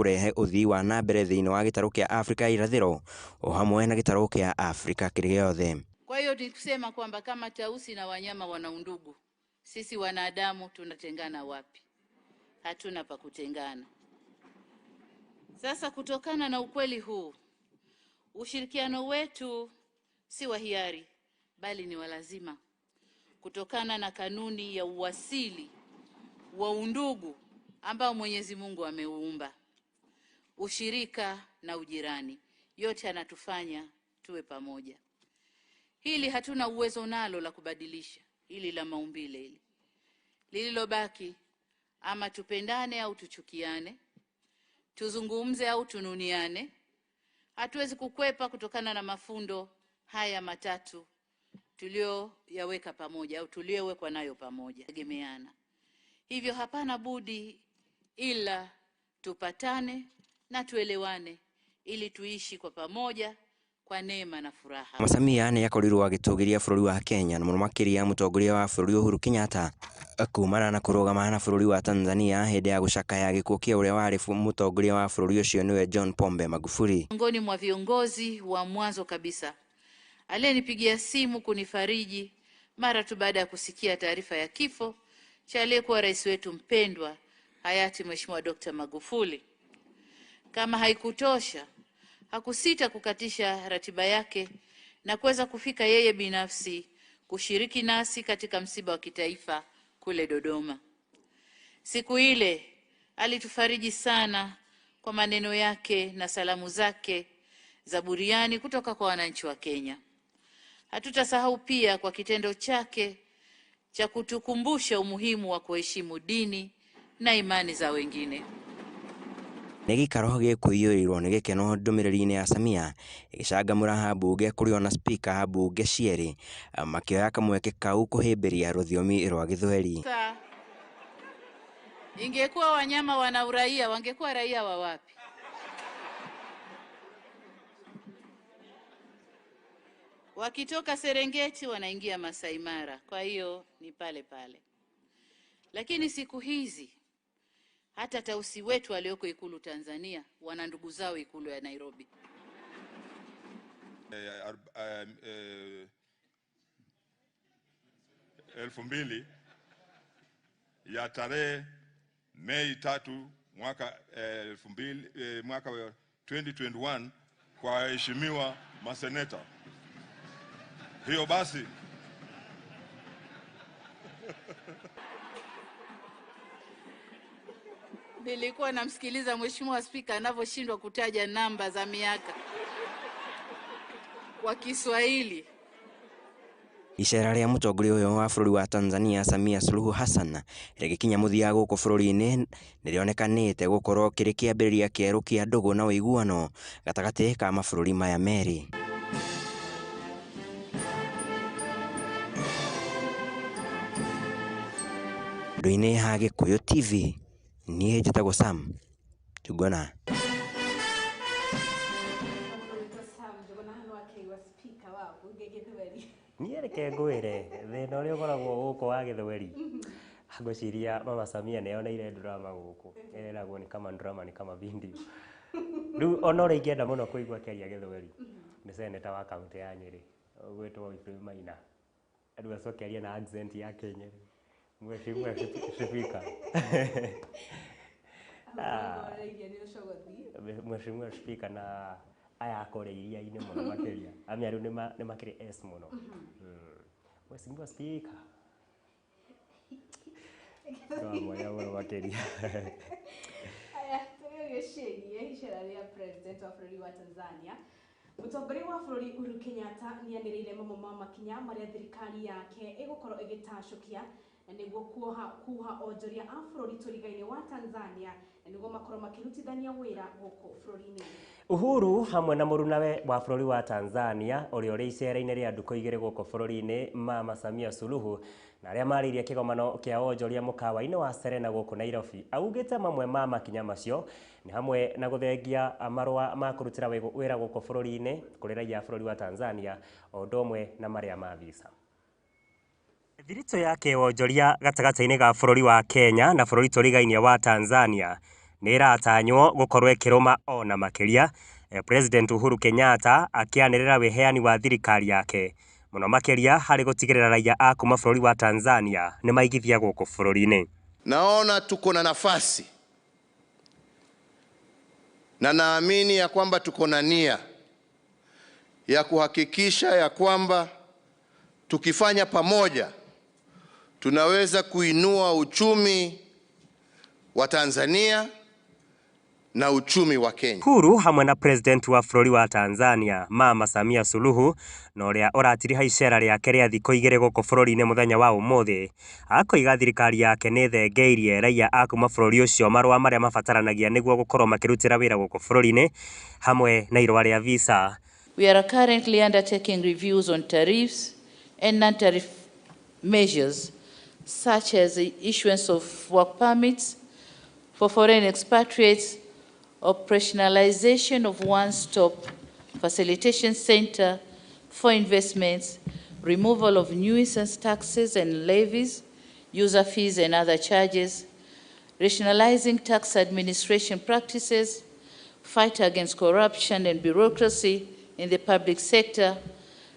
kũrehe ũthii wa na mbere thĩinĩ wa gĩtarũ kĩa Afrika ya irathĩro o hamwe na gĩtarũ kĩa Afrika kĩrĩ gĩothe. Kwa hiyo ni kusema kwamba kama tausi na wanyama wana undugu, sisi wanadamu tunatengana wapi? Hatuna pa kutengana. Sasa kutokana na ukweli huu, ushirikiano wetu si wa hiari bali ni wa lazima, kutokana na kanuni ya uasili wa undugu ambao Mwenyezi Mungu ameuumba. Ushirika na ujirani, yote yanatufanya tuwe pamoja. Hili hatuna uwezo nalo la kubadilisha, hili la maumbile hili. Lililobaki ama tupendane au tuchukiane, tuzungumze au tununiane, hatuwezi kukwepa kutokana na mafundo haya matatu tuliyoyaweka pamoja au tuliyowekwa nayo pamoja, tegemeana. Hivyo hapana budi ila tupatane na tuelewane ili tuishi kwa pamoja kwa neema na furaha. Mama Samia nĩ akorirwo agĩtũgĩria bũrũri wa Kenya na mũno makĩria mũtongoria wa bũrũri Uhuru Kenyatta kumana na kũrũgama na bũrũri wa Tanzania hĩndĩ ya gũcakaya gĩkuũ kĩa ũrĩa warĩ mũtongoria wa bũrũri ũcio nĩwe John Pombe Magufuli. Miongoni mwa viongozi wa mwanzo kabisa aliyenipigia simu kunifariji mara tu baada ya kusikia taarifa ya kifo cha aliyekuwa rais wetu mpendwa hayati Mheshimiwa Dr. Magufuli. Kama haikutosha, hakusita kukatisha ratiba yake na kuweza kufika yeye binafsi kushiriki nasi katika msiba wa kitaifa kule Dodoma. Siku ile alitufariji sana kwa maneno yake na salamu zake za buriani kutoka kwa wananchi wa Kenya. Hatutasahau pia kwa kitendo chake cha kutukumbusha umuhimu wa kuheshimu dini na imani za wengine. Nĩ gĩikaro gĩkũiyũrĩrwo nĩ gĩkeno ndũmĩrĩri-inĩ ya Samia ĩgĩcangamũra mbunge kũrĩ ona spika mbunge cierĩ makĩoya kamweke kau kũhĩmbĩria rũthiomi rwa Gĩthweri. Sasa, ingekuwa wanyama wana uraia, wangekuwa raia wa wapi? Wakitoka Serengeti wanaingia Masai Mara, kwa hiyo ni pale pale. Lakini siku hizi hata tausi wetu walioko Ikulu Tanzania wana ndugu zao Ikulu ya Nairobi. 2000 ya tarehe Mei 3 mwaka 2000, mwaka wa 2021 kwa waheshimiwa maseneta. Hiyo basi nilikuwa namsikiliza Mheshimiwa Spika anavyoshindwa kutaja namba za miaka kwa Kiswahili. Icera rĩa mũtongoria ũyũ wa bũrũri wa Tanzania Samia Suluhu Hassan rĩgĩkinya mũthia gũkũ bũrũri-inĩ nĩrĩonekanĩte gũkorwo kĩrĩ kĩambĩrĩria kĩerũ kĩa ndũgũ na ũiguano gatagatĩ ka mabũrũri maya merĩ. Ũndũ-inĩ ha Gĩkũyũ TV, niĩ njĩtagwo Sam Njuguna. Niĩ reke ngwĩre thĩna ũrĩa ũkoragwo gũkũ wa gĩthweri, ngwĩciria Mama Samia nĩ oneire drama gũkũ ĩreragwo ni kama drama ni kama video. Rĩu ona ũrĩa ingĩenda mũno kũigua akĩaria gĩthweri nĩ seneta wa kaũntĩ ya Nyĩrĩ ũgwĩtwo Ephraim Maina, rĩu acoke arie na accent ya Kĩnyĩrĩ, Mheshimiwa Spika. Mheshimiwa Spika na aya akore iria-inĩ mũno makĩria amĩa rĩu nĩ makĩrĩ S mũno. Mheshimiwa Spika mwanya mũno makĩria. Aya, tũgĩciĩgie icera rĩa president wa bũrũri wa Tanzania. Mũtongoria wa bũrũri Uhuru Kenyatta nĩanĩrĩire mamwe ma makinya marĩa thirikari yake ĩgũkorwo ĩgĩtacũkia na nĩguo kuoha onjoria a bũrũri tũriga-inĩ wa Tanzania na nĩguo makorwo makĩrutithania wĩra gũkũ bũrũri-inĩ. Uhuru hamwe na mũrunawe wa bũrũri wa Tanzania ũrĩa ũrĩ icera-inĩ rĩa ndukũ igĩrĩ gũkũ bũrũri-inĩ Mama Samia Suluhu na arĩa marĩirie kĩgomano kĩa onjoria mũkawa-inĩ wa Serena gũkũ Nairobi augĩte mamwe ma makinya macio nĩ hamwe na gũthengia marũa ma kũrutĩra wĩra gũkũ bũrũri-inĩ kũrĩ raia a bũrũri wa Tanzania o ũndũ ũmwe na marĩa ma visa. Thiritũ ya kĩwonjoria gatagatĩ-inĩ ga bũrũri wa Kenya na bũrũri tũrigainie wa Tanzania nĩ ĩratanywo gũkorwo ĩkĩrũma ona makĩria President Uhuru Kenyatta akĩanĩrĩra wĩheani wa thirikari yake mũno makĩria harĩ gũtigĩrĩra raia a kuma bũrũri wa Tanzania nĩ maigithia gũkũ bũrũri-inĩ. Naona tuko na nafasi na naamini ya kwamba tuko na nia ya kuhakikisha ya kwamba tukifanya pamoja tunaweza kuinua uchumi wa Tanzania na uchumi wa Kenya. Uhuru hamwe na President wa bũrũri wa Tanzania Mama Samia Suluhu na ũrĩa ũratiriha icera rĩake rĩa thikũ igĩrĩ gũkũ bũrũri-inĩ mũthenya wa ũmũthĩ akoiga thirikari yake nĩ ĩthengeirie raia a kuma bũrũri ũcio marũa marĩa mabataranagia nĩguo gũkorwo makĩrutĩra wĩra gũkũ bũrũri-inĩ hamwe na irũa rĩa visa. We are currently undertaking reviews on tariffs and non-tariff measures such as the issuance of work permits for foreign expatriates, operationalization of one-stop facilitation center for investments, removal of nuisance taxes and levies, user fees and other charges, rationalizing tax administration practices, fight against corruption and bureaucracy in the public sector,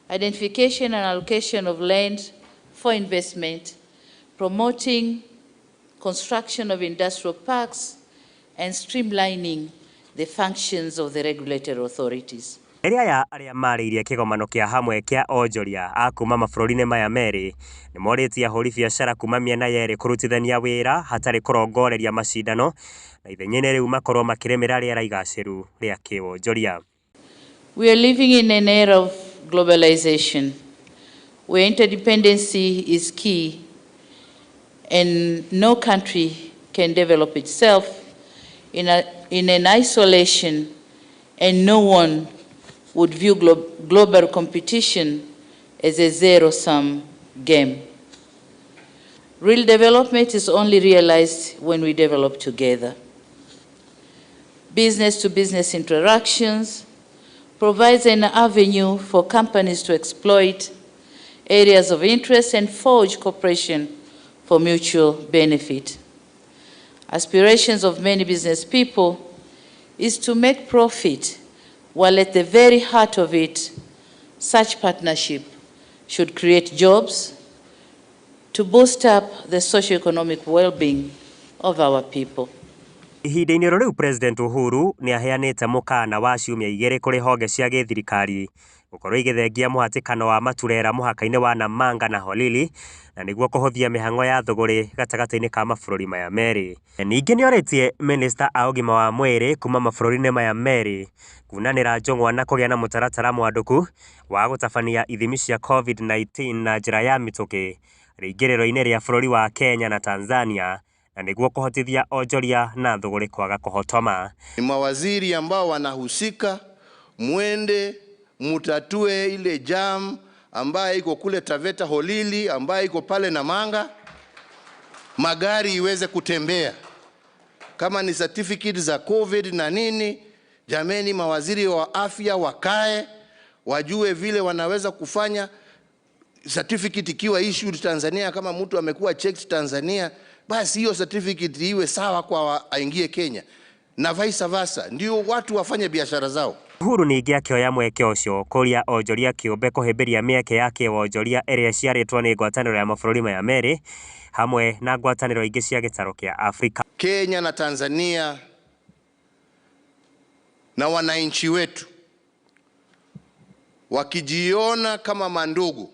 identification and allocation of land for investment, promoting construction of industrial parks, and streamlining the functions of the regulatory authorities. Rĩrĩa aya arĩa marĩirie kĩgomano kĩa hamwe kĩa onjoria a kuma mabũrũri-inĩ maya merĩ nĩ morĩtie ahũri biacara kuma mĩena yerĩ kũrutithania wĩra hatarĩ kũrongoreria macindano na ithenya-inĩ rĩu makorwo makĩrĩmĩra rĩera igacĩru rĩa kĩwonjoria. We are living in an era of globalization where interdependency is key and no country can develop itself in an isolation, and no one would view global competition as a zero-sum game. Real development is only realized when we develop together. Business-to-business interactions provides an avenue for companies to exploit areas of interest and forge cooperation for mutual benefit. Aspirations of many business people is to make profit, while at the very heart of it, such partnership should create jobs to boost up the socio-economic well-being of our people. Ihinda-inĩ oro rĩu President Uhuru nĩ aheanĩte mũkana wa ciumia igĩrĩ kũrĩ honge cia gĩthirikari gũkorwo igĩthengia mũhatĩkano wa maturera mũhaka-inĩ wa Namanga na Holili na nĩguo kũhũthia mĩhang'o ya thũgũrĩ gatagatĩ-inĩ ka mabũrũri maya merĩ. Ningĩ nĩorĩtie minista a ũgima wa mwĩrĩ kuma mabũrũri-inĩ maya merĩ kunanĩra njũng'wa na kũgĩa na mũtaratara mwandũku wa gũtabania ithimi cia COVID-19 na njĩra ya mĩtũkĩ rĩingĩrĩro-inĩ rĩa bũrũri wa Kenya na Tanzania na nĩguo kũhotithia onjoria na thũgũrĩ kwaga kũhotoma. Ni mawaziri ambao wanahusika, mwende mutatue ile jam ambaye iko kule Taveta Holili, ambaye iko pale Namanga, magari iweze kutembea. Kama ni certificate za COVID na nini, jameni, mawaziri wa afya wakae wajue vile wanaweza kufanya. Certificate ikiwa issued Tanzania, kama mtu amekuwa checked Tanzania, basi hiyo certificate iwe sawa kwa aingie Kenya na vice versa, ndio watu wafanye biashara zao. Uhuru ningĩ akĩoya mweke ũcio kũria onjoria kĩũmbe kũhĩmbĩria mĩeke ya kĩwonjoria ĩrĩa ĩciarĩtwo nĩ ngwatanĩro ya mabũrũri maya merĩ hamwe na ngwatanĩro ingĩ cia gĩtarũ kĩa Afrika. Kenya na Tanzania na wananchi wetu wakijiona kama mandugu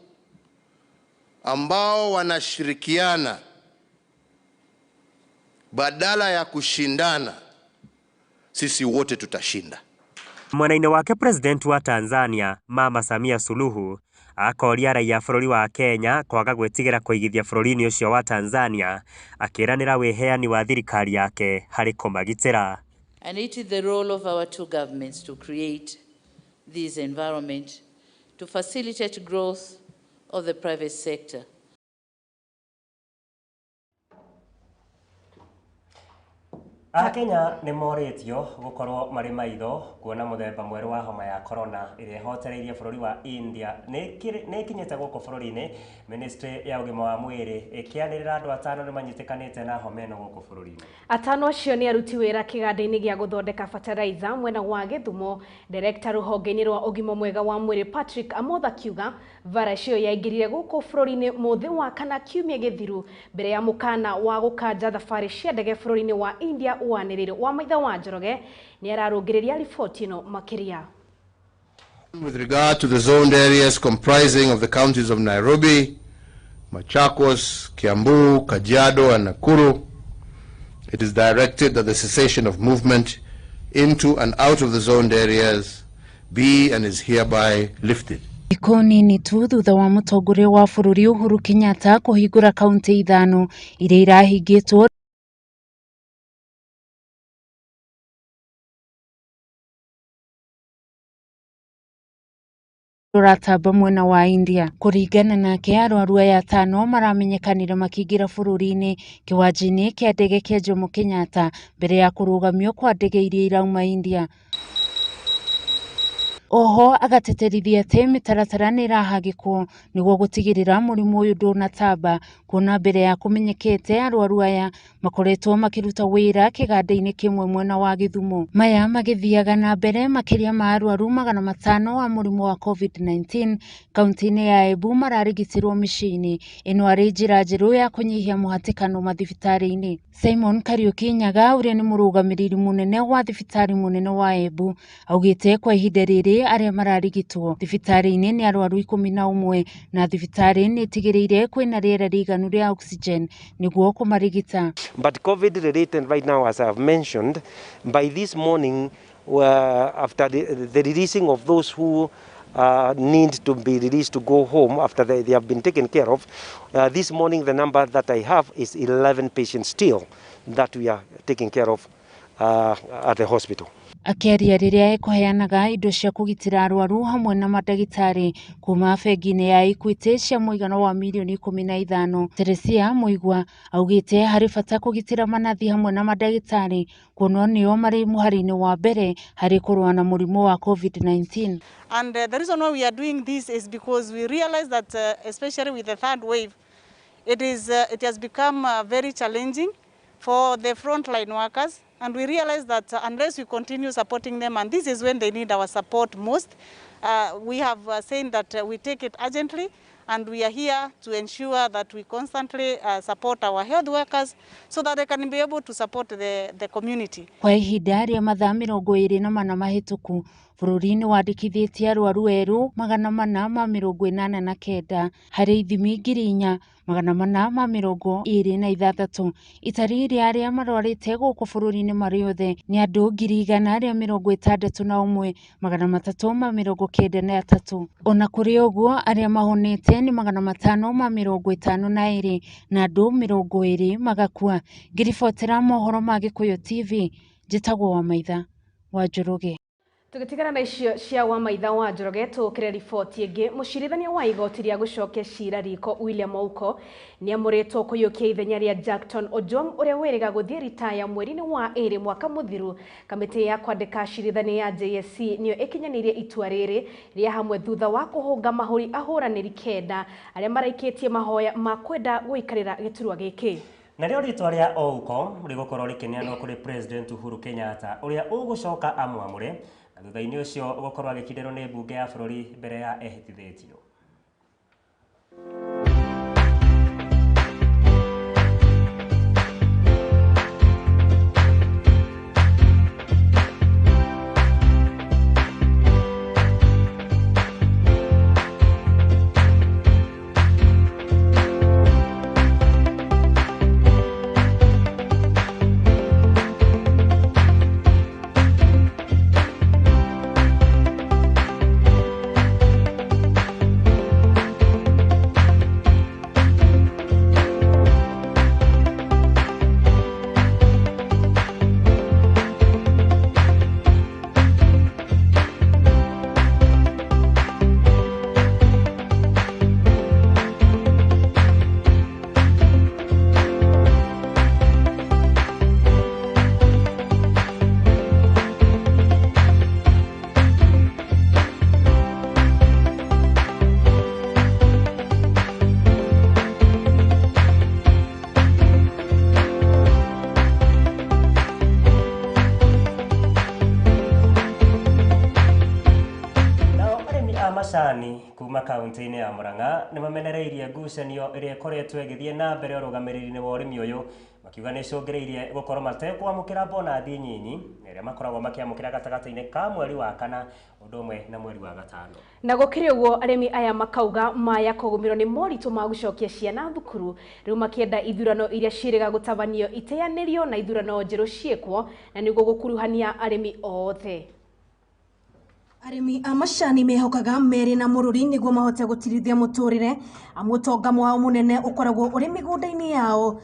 ambao wanashirikiana badala ya kushindana, sisi wote tutashinda. Mwena-inĩ wake President wa Tanzania Mama Samia Suluhu akoria raia bũrũri wa Kenya kwaga gwĩtigĩra kũigithia bũrũri-inĩ ũcio wa Tanzania akĩranĩra wĩheani wa thirikari yake harĩ kũmagitĩra. And it is the role of our two governments to create this environment to facilitate growth of the private sector. Akenya nĩ morĩtio gũkorwo marĩ maitho kuona mũthemba mwerũ wa homa ya corona ĩrĩa ĩhotereirie bũrũri wa India nĩ ĩkinyĩte gũkũ bũrũri-inĩ. Ministry ya ũgima wa mwĩrĩ ĩkĩanĩrĩra andũ atano nĩ manyitĩkanĩte na homa ĩno gũkũ bũrũri-inĩ. Atano acio nĩ aruti wĩra kĩganda-inĩ gĩa gũthondeka fertilizer mwena wa Gĩthumo. Director rũhonge-inĩ rwa ũgima mwega wa mwĩrĩ Patrick Amoth akiuga virus ĩyo yaingĩrire gũkũ bũrũri-inĩ mũthĩ wa kana kiumia gĩthiru mbere ya mũkana wa gũkanja thabarĩ cia ndege bũrũri-inĩ wa India wanĩrĩire. Wa Maitha wa Njoroge nĩ ararũngĩrĩria riboti ĩno makĩria. With regard to the zoned areas comprising of the counties of Nairobi, Machakos, Kiambu, Kajiado and Nakuru, it is directed that the cessation of movement into and out of the zoned areas be and is hereby lifted. Thikũ nini tu thutha wa mũtongoria wa bũrũri Uhuru Kenyatta kũhingũra kaunti ithano iria irahingĩtwo rũratamba mwena wa India. Kũringana nake, arwaru aya atano maramenyekanire makĩingĩra bũrũri-inĩ kĩwanja-inĩ kĩa ndege kĩa Jomo Kenyatta mbere ya kũrũgamio kwa ndege iria irauma India. Oho agateterithia atĩ mĩtaratara nĩ ĩrahagĩkwo nĩguo gũtigĩrĩra mũrimũ ũyũ ndũnatamba, kuona mbere ya kũmenyekete arwaru aya makoretwo makĩruta wĩra kĩganda-inĩ kĩmwe mwena wa Gĩthumo. Maya magĩthiaga na mbere makĩria ma arwaru 500 wa mũrimũ wa COVID-19 kaunti-inĩ ya Embu mararigitĩrwo mĩciĩ-inĩ. Ĩno arĩ njĩra njerũ ya kũnyihia mũhatĩkano mathibitarĩ-inĩ. Simon Kariuki Nyaga ũrĩa nĩ mũrũgamĩrĩri mũnene wa thibitarĩ mũnene wa Embu augĩte kwa ihinda rĩrĩ arĩa mararigitwo thibitarĩ-inĩ nĩ arwaru 11 na thibitarĩ nĩ ĩtigĩrĩire kwĩna rĩera rĩiganu rĩa oxygen nĩguo kũmarigita. But COVID related right now, as I have mentioned, by this morning, after the releasing of those who need to be released to go home after they have been taken care of, this morning the number that I have is 11 patients still that we are taking care of at the hospital. Akĩaria rĩrĩa ekũheanaga indo cia kũgitĩra arwaru hamwe na mandagĩtarĩ kuma bengi-inĩ ya Equity cia mũigana wa mirioni 15, Teresia Mũigua augĩte harĩ bata kũgitĩra manathi hamwe na mandagĩtarĩ kuona nĩo marĩ mũhari-inĩ wa mbere harĩ kũrũa na mũrimũ wa COVID-19. And the reason why we are doing this is because we realize that especially with the third wave, it has become very challenging for the frontline workers. And we realize that unless we continue supporting them, and this is when they need our support most, we have said that we take it urgently, and we are here to ensure that we constantly support our health workers so that they can be able to support the community. Kwa ihinda rĩa mathaa 24 mahĩtũku, bũrũri-inĩ wandĩkithĩtie arwaru erũ 489 harĩ ithimi 4426. Itari rĩa arĩa marwarĩte gũkũ bũrũri-inĩ marĩ othe nĩ andũ 161,393. Ona kũrĩ ũguo, arĩa mahonete nĩ 552 na andũ 20 magakua. Ngĩribotera mohoro ma Gĩkũyũ TV, njĩtagwo Wamaitha wa Njoroge. Tũgĩtigana na icio cia Wamaitha wa Njoroge tũkĩre riboti ĩngĩ. Mũcirithania wa igoti rĩa gũcokia cira riko William Ouko nĩamũrĩtwo kũiyũkia ithenya rĩa Jackton Ojwang ũrĩa wĩrĩga gũthiĩ ritaya mweri-inĩ wa 2 mwaka mũthiru. Kamĩtĩ ya kwandĩka acirithania ya JSC nĩyo ĩkinyanĩirie itua rĩrĩ rĩa hamwe thutha wa kũhũnga mahũri ahũranĩri 9 arĩa maraikĩtie mahoya ma kwenda gũikarĩra gĩturwa gĩkĩ. Narĩo rĩtwa rĩa Ouko rĩgũkorwo rĩkĩneanwo kũrĩ President Uhuru Kenyatta ũrĩa ũgũcoka amwamũre na thutha-inĩ ũcio ũgũkorwo agĩkindĩrwo nĩ mbunge ya bũrũri mbere ya ehĩtithĩtio. macani kuma kaunti-inĩ ya Murang'a nĩ mamenereirie ngucanio ĩrĩa ĩkoretwo ĩgĩthiĩ na mbere ũrũgamĩrĩri-inĩ wa ũrĩmi ũyũ, makiuga nĩ ĩcũngĩrĩirie gũkorwo matekwamũkĩra bonathi nyinyi ĩrĩa makoragwo makĩamũkĩra gatagatĩ-inĩ ka mweri wa kana ũndũ ũmwe na mweri wa gatano. Na gũkĩrĩ ũguo, arĩmi aya makauga maya kũgũmĩrwo nĩ moritũ ma gũcokia ciana thukuru, rĩu makĩenda ithurano iria ciĩrĩga gũtabanio iteanĩrio na ithurano njerũ ciĩkwo na nĩguo gũkuruhania arĩmi othe. Arĩmi a macani mehokaga merĩ na mũrũri nĩguo mahote gũtirithia mũtũrĩre, amu ũtonga wao mũnene ũkoragwo ũrĩ mĩgũnda-inĩ yao.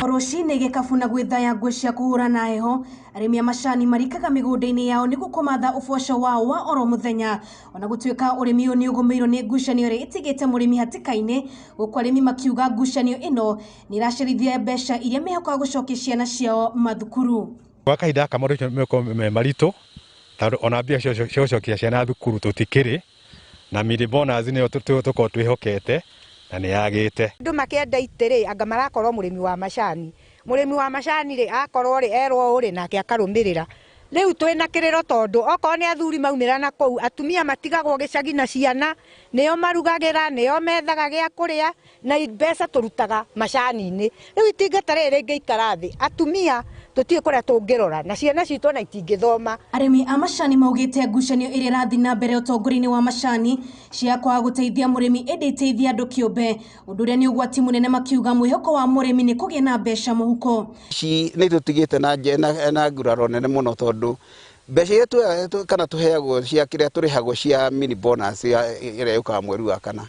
O rũcinĩ gĩkabu na gwĩthaya nguo cia kũhũrana heho, arĩmi a macani marikaga mĩgũnda-inĩ yao nĩguo kũmatha ũboco wao wa oro mũthenya. Ona gũtuĩka ũrĩmi ũyũ nĩ ũgũmĩirwo nĩ ngucanio ĩrĩa ĩtigĩte mũrĩmi hatĩka-inĩ, gũkũ arĩmi makiuga ngucanio ĩno nĩ ĩracerithia mbeca iria mehokaga gũcokia ciana ciao mathukuru. Gwa kahinda gaka maũndũ macio me maritũ, tondũ ona mbia cia gũcokia ciana thukuru tũtikĩrĩ, na mini bonus nĩyo tũkoragwo twĩhokete na nĩ yagĩte. Andũ makĩenda itĩ rĩ, anga marakorwo mũrĩmi wa macani. Mũrĩmi wa macani rĩ, akorwo rĩ, erwo ũũ rĩ, nake akarũmĩrĩra. Rĩu twĩna kĩrĩro tondũ okorwo nĩ athuri maumĩra na kũu, atumia matigagwo gĩcagi na ciana, nĩo marugagĩra, nĩo methaga gĩa kũrĩa, na mbeca tũrutaga macani-inĩ. Rĩu itinga ta rĩrĩ rĩngĩikara thĩ, atumia tũtiũĩ kũrĩa tũngĩrora, na ciana citũ ona itingĩthoma. Arĩmi a macani maugĩte ngucanio ĩrĩa ĩrathiĩ na mbere ũtongoria-inĩ wa macani cia kwaga gũteithia mũrĩmi ĩndĩ iteithia andũ kĩũmbe, ũndũ ũrĩa nĩ ũgwati mũnene, makiuga mwĩhoko wa mũrĩmi nĩ kũgĩa na mbeca mũhuko. Ici nĩ tũtigĩte na nguraro nene mũno, tondũ mbeca iria kana tũheagwo cia kĩrĩa tũrĩhagwo cia mini bonus ĩrĩa yũkaga mweri wa kana,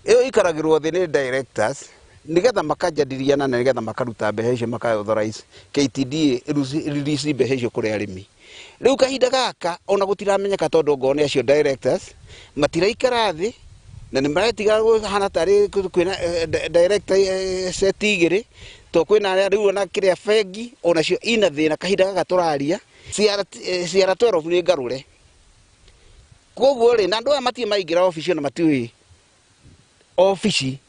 ĩyo ĩikaragĩrwo thĩ nĩ directors nĩgetha makajadiliana na nĩgetha makaruta mbeca icio, maka authorize KTDA release mbeca icio kũrĩ arĩmi. Rĩu kahinda gaka ona gũtiramenyeka, tondũ ngorwo nĩ acio directors matiraikara thĩ na nĩ maretiga hana tarĩ kwĩna director set igĩrĩ, to kwĩna arĩa rĩu ona kĩrĩa bengi onacio ina thĩna. Kahinda gaka tũraria CR 12 nĩ ngarũre, koguo rĩ, na andũ aya matirĩ maingĩra obici, ona matiũĩ obici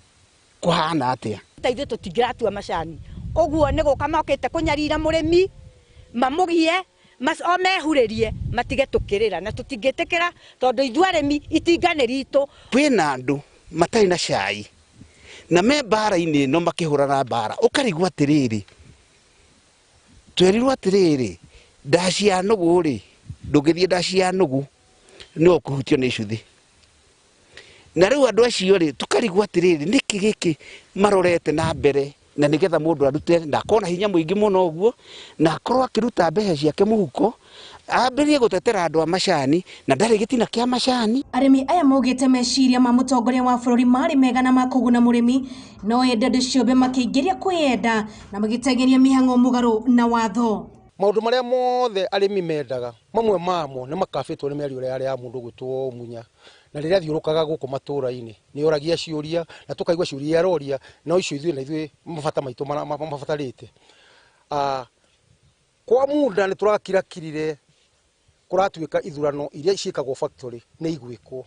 kũhana atĩa. Ta ithuĩ tũtingĩratua macani, ũguo nĩ gũka mokĩte kũnyarira mũrĩmi, mamũgie o mehurĩrie matige tũkĩrĩra, na tũtingĩtĩkĩra tondũ ithuĩ arĩmi itinga nĩ ritũ. Kwĩna andũ matarĩ na cai na me mbara-inĩ ĩno makĩhũrana mbara, ũkarigwo atĩrĩrĩ, twerirwo atĩrĩrĩ, ndaci ya nũgũ rĩ, ndũngĩthiĩ ndaci ya nũgũ no ũkũhutio nĩ cuthi. Na rĩu andũ acio rĩ, tũkarigwo atĩrĩrĩ, nĩkĩ gĩkĩ marorete na mbere, na nĩgetha mũndũ arute na akorwo na hinya mũingĩ mũno ũguo, na akorwo akĩruta mbeca ciake mũhuko, ambĩrĩrie gũtetera andũ a macani na ndarĩ gĩtina kĩa macani. Arĩmi aya maugĩte meciria ma mũtongoria wa bũrũri marĩ mega na ma kũguna mũrĩmi, no ĩndĩ andũ ciũmbe makĩingĩria kwĩyenda na magĩteng'eria mĩhang'o mũgarũ na watho. Maũndũ marĩa mothe arĩmi mendaga, mamwe mamo nĩ makabĩtwo nĩ mĩario ĩrĩa ya mũndũ ũgwĩtwo Munya, na rĩrĩa athiũrũkaga gũkũ matũũra-inĩ nĩ oragia ciũria na tũkaigua ciũria iria aroria, no icio ithuĩ na ithuĩ mabata maitũ mabatarĩte. Kwa muda nĩ tũrakirakirire kũratuĩka ithurano iria ciĩkagwo factory nĩ igwĩkwo,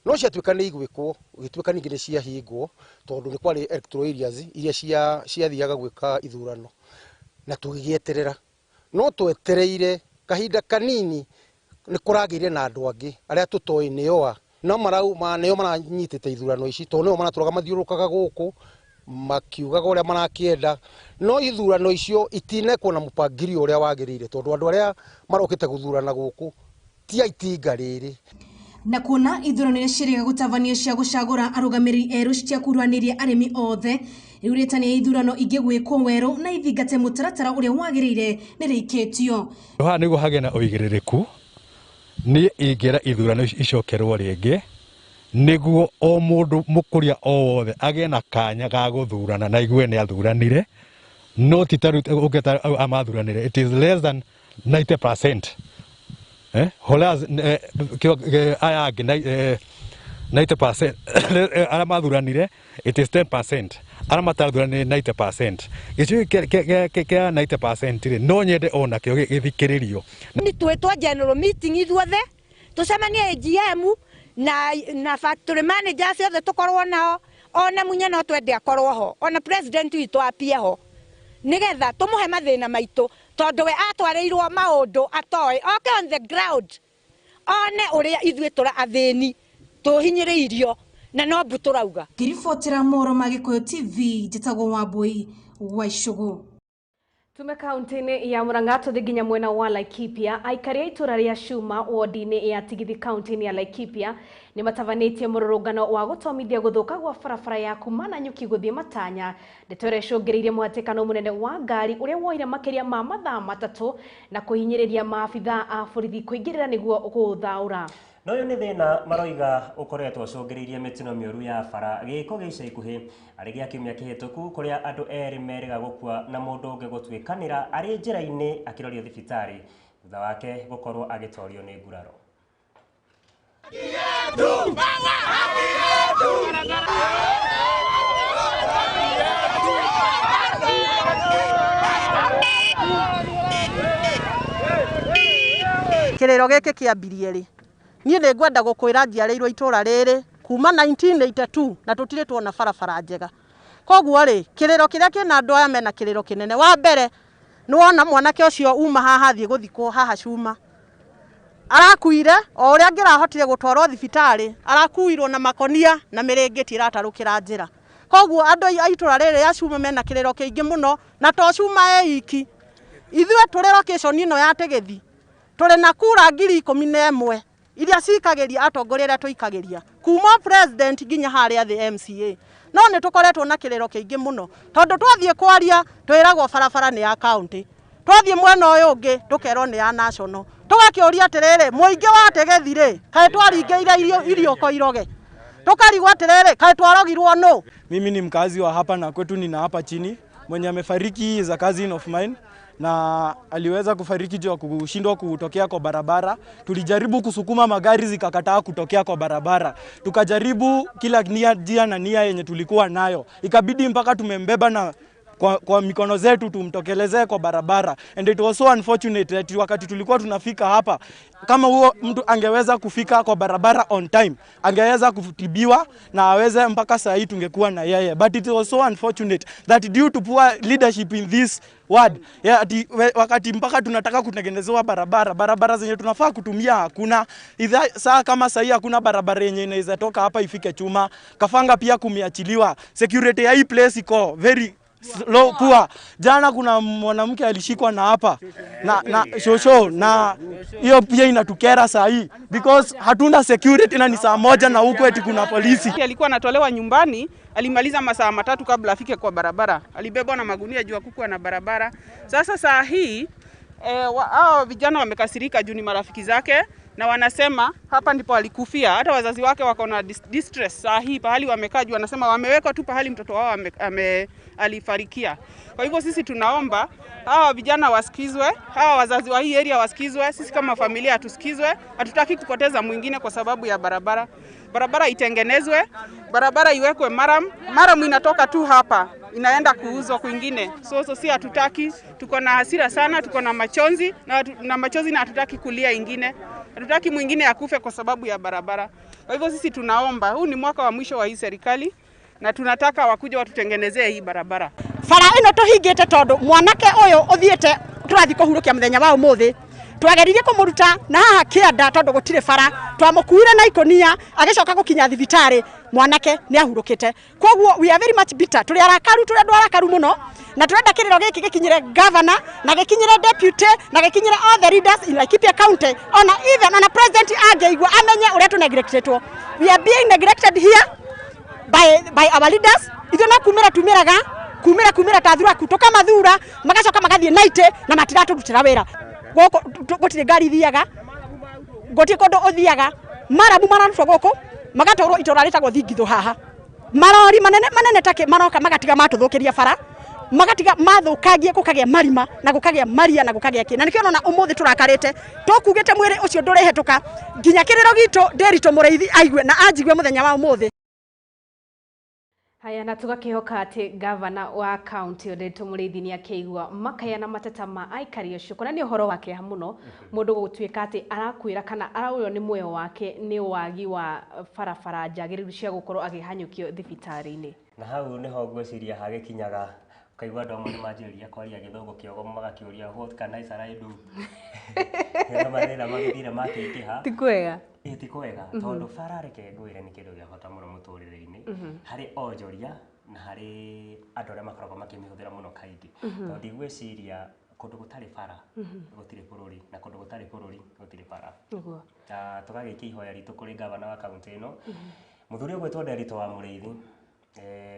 no ciatuĩka nĩ igwĩkwo, gĩtuĩka ningĩ nĩ ciahingwo, tondũ nĩ kwarĩ electoral areas iria ciathiaga gwĩka ithurano, na tũgĩgĩeterera. No twetereire kahinda kanini nĩ kũragĩire na andũ angĩ arĩa tũtoĩ nĩo a, no marauma nĩo maranyitĩte ithurano ici, tondũ nĩo maratũraga mathiũrũrũkaga gũkũ makiugaga ũrĩa marakĩenda, no ithurano icio itinekwo na mũpangilio ũrĩa wagĩrĩire, tondũ andũ arĩa marokĩte gũthurana gũkũ ti a itinga rĩrĩ. Na kuona ithurano iria ciĩrĩga gũtabanio cia gũcagũra arũgamĩrĩri erũ citiakuruhanirie arĩmi othe, rĩu rĩtana rĩa ithurano ingĩ gwĩkwo werũ na ithingate mũtaratara ũrĩa wagĩrĩire nĩ rĩikĩtio. Haha nĩguo hagĩe na ũigĩrĩrĩku, niĩ ingĩra ithurano ici icokerwo rĩngĩ, nĩguo o mũndũ mũkũria o wothe agĩe na kanya ga gũthurana na aigue nĩ athuranire, no ti ta rĩu ũngĩta amathuranire, it is less than 90%. Whereas, aya angĩ, 90% arĩa mathuranire, it is 10%, arĩa matathuranire 90%. Gĩcunjĩ kĩa 90% rĩ, no nyende ona kĩo gĩthikĩrĩrio. Nĩ twĩtwo general meeting ithuothe, tũcemanie AGM na factory managers othe tũkorwo nao, ona Munya no twende akorwo ho, ona president witũ apie ho, nĩgetha tũmũhe mathĩna maitũ, tondũ we atwarĩirwo maũndũ atoĩ, oke on the ground one ũrĩa ithuĩ tũra athĩni Tũhinyĩrĩirio na no mbu tũrauga. Ngĩribotera mohoro ma Gĩkũyũ TV, njĩtagwo Wambui wa Icũgũ. Tume kaunti-inĩ ya Murang'a tũthiĩ nginya mwena wa Laikipia. Aikari a itũra rĩa Cuma wodi-inĩ ya Tigithi kaunti-inĩ ya Laikipia nĩ matabanĩtie mũrũrũngano wa gũtomithia gũthũka gwa barabara ya kuma Nanyuki gũthiĩ Matanya. Ndeto ĩrĩa ĩcũngĩrĩirie mũhatĩkano mũnene wa ngari ũrĩa woire makĩria ma mathaa 3 na kũhinyĩrĩria maabithaa a borithi kũingĩrĩra nĩguo gũũthaũra. Na ũyũ nĩ thĩna maroiga ũkoretwo ũcũngĩrĩirie mĩtino mĩũru ya bara gĩko gĩa ica ikuhĩ arĩ gĩa kiumia kĩhĩtũku kũrĩa andũ erĩ merĩga gũkua na mũndũ ũngĩ gũtuĩkanĩra arĩ njĩra-inĩ akĩrorio thibitarĩ thutha wake gũkorwo agĩtorio nĩ nguraro. Kĩrĩro gĩkĩ kĩambirie rĩ, niĩ nĩ ngwenda gũkwĩra njiarĩirwo itũra rĩrĩ kuma 1982 na tũtirĩ tuona barabara njega. Koguo rĩ, kĩrĩro kĩrĩa kĩna andũ aya mena kĩrĩro kĩnene. Wa mbere nĩ wona mwanake ũcio uma haha athiĩ gũthikwo haha Cuma, arakuire o ũrĩa angĩrahotire gũtwarwo thibitarĩ, arakuirwo na makonia na mĩrĩngĩti ĩratarũkĩra njĩra. Koguo andũ a itũra rĩrĩ rĩa Cuma mena kĩrĩro kĩingĩ mũno, na to Cuma ĩ iki. Ithuĩ tũrĩ location ĩno ya Tegethi tũrĩ na kura 11,000 iria cikagĩria atongoria arĩa tũikagĩria kuma president nginya harĩa thĩ MCA. No nĩ tũkoretwo na kĩrĩro kĩingĩ mũno tondũ twathiĩ kwaria twĩragwo barabara nĩ ya county, twathiĩ mwena ũyũ ũngĩ tũkerwo nĩ ya national. Tũgakĩũria atĩrĩrĩ, mũingĩ wa Tegethi rĩ, kaĩ twaringĩire iriũko iroge? Tũkarigwo atĩrĩrĩ, kaĩ twarogirwo nũ? Mimi ni mkazi wa hapa na kwetu nina hapa chini. Mwenye amefariki is a cousin of mine na aliweza kufariki juu ya kushindwa kutokea kwa barabara. Tulijaribu kusukuma magari zikakataa kutokea kwa barabara. Tukajaribu kila njia na nia yenye tulikuwa nayo. Ikabidi mpaka tumembeba na kwa mikono zetu tumtokelezee kwa barabara. And it was so unfortunate that wakati tulikuwa tunafika hapa, kama huo mtu angeweza kufika kwa barabara on time, angeweza kutibiwa na aweze mpaka saa hii tungekuwa na yeye. But it was so unfortunate that due to poor leadership in this ward, yeah, ati, wakati mpaka tunataka kutengenezewa barabara zenye tunafaa kutumia hakuna. Saa kama saa hii hakuna barabara yenye inaweza toka hapa ifike Chuma. Kafanga pia kumeachiliwa. Security ya hii place iko very low, poor. Jana kuna mwanamke alishikwa na hapa na shosho, na hiyo pia inatukera saa hii because hatuna security na ni saa 1 na huko eti kuna polisi. Alikuwa anatolewa nyumbani, alimaliza masaa 3 kabla afike kwa barabara. Alibebwa na magunia juu hakukuwa na barabara. Sasa saa hii hao vijana wamekasirika juu ni marafiki zake na wanasema hapa ndipo alikufia. Hata wazazi wake wako na distress saa hii pahali wamekaa juu, wanasema wamewekwa tu pahali mtoto wao alifarikia. Kwa hivyo sisi tunaomba hawa vijana wasikizwe, hawa wazazi wa hii area wasikizwe, sisi kama familia hatusikizwe. Hatutaki kupoteza mwingine kwa sababu ya barabara. Barabara itengenezwe, barabara iwekwe maram. Maram inatoka tu hapa inaenda kuuzwa kwingine. So si hatutaki, tuko na hasira sana, tuko na machozi na machozi na hatutaki kulia ingine. Hatutaki mwingine akufe kwa sababu ya barabara. Kwa hivyo sisi tunaomba, huu ni mwaka wa mwisho wa hii serikali na tunataka wakuja watutengenezee hii barabara. Bara ĩno tũhingĩte tondũ mwanake ũyũ ũthiĩte tũrathiĩ kũhurũkia mũthenya wa ũmũthĩ, twageririe kũmũruta na haha kĩanda tondũ gũtirĩ bara, twamũkuire na ikonia agĩcoka gũkinya thibitarĩ, mwanake nĩ ahurũkĩte. Koguo we are very much bitter, tũrĩ arakaru, tũrĩ andũ arakaru mũno, na tũrenda kĩrĩro gĩkĩ gĩkinyĩre governor na gĩkinyĩre deputy na gĩkinyĩre all the leaders in Laikipia County, ona even ona president angĩigua amenye ũrĩa tũ neglectetwo. We are being neglected here by our leaders. Ithuĩ no kumĩra tumĩraga kumĩra ta thuraku tũkamathura magacoka magathiĩ naite na matiratũrutĩra wĩra. Gũkũ gũtirĩ ngari ithiaga, gũtirĩ kũndũ ũthiaga, maramu mararutwo gũkũ magatwarwo itũra rĩtagwo Thingithũ haha. Marori manene manene take maroka magatiga matũthũkĩria bara, magatiga mathũkangie, gũkagĩa marima na gũkagĩa maria na gũkagĩa kĩ. Na nĩkĩo ũrona ũmũthĩ tũrakarĩte, tũkugĩte mwĩrĩ ũcio ndũrĩhetũka nginya kĩrĩro gitũ Ndĩritũ Mũrĩithi aigue na anjigue mũthenya wa ũmũthĩ. Haya, na tugakihoka ati gavana wa county Ndiritu Mũrĩithi nĩ akĩigua makaya na mateta ma aikari acio, kuona nĩ ũhoro wa kĩeha mũno mũndũ gũtuĩka atĩ arakuĩra kana araũrwo nĩ muoyo wake nĩ wagi wa barabara njagĩrĩru cia gũkorwo akĩhanyũkio thibitarĩ-inĩ. Na hau nĩho ngwĩciria hagĩkinyaga ukaigua andũ amwe nĩ manjĩrĩria kwaria gĩthũngũ kĩogomu magakĩũria what can I do? Nĩ mathĩna magĩthire makĩingĩha. Ti kwega. Ĩ ti kwega tondũ bara reke ngwĩre nĩ kĩndũ gĩa bata mũno mũtũrĩre-inĩ harĩ onjoria na harĩ andũ arĩa makoragwo makĩmĩhũthĩra mũno kaingĩ, tondũ ndigwĩciria kũndũ gũtarĩ bara gũtirĩ bũrũri, na kũndũ gũtarĩ bũrũri gũtirĩ bara. Nĩguo. Na tũgagĩikia ihoya ritũ kũrĩ gavana wa kaũntĩ ĩno, mũthuri ũgwĩtwo Nderitu wa Mũrĩithi,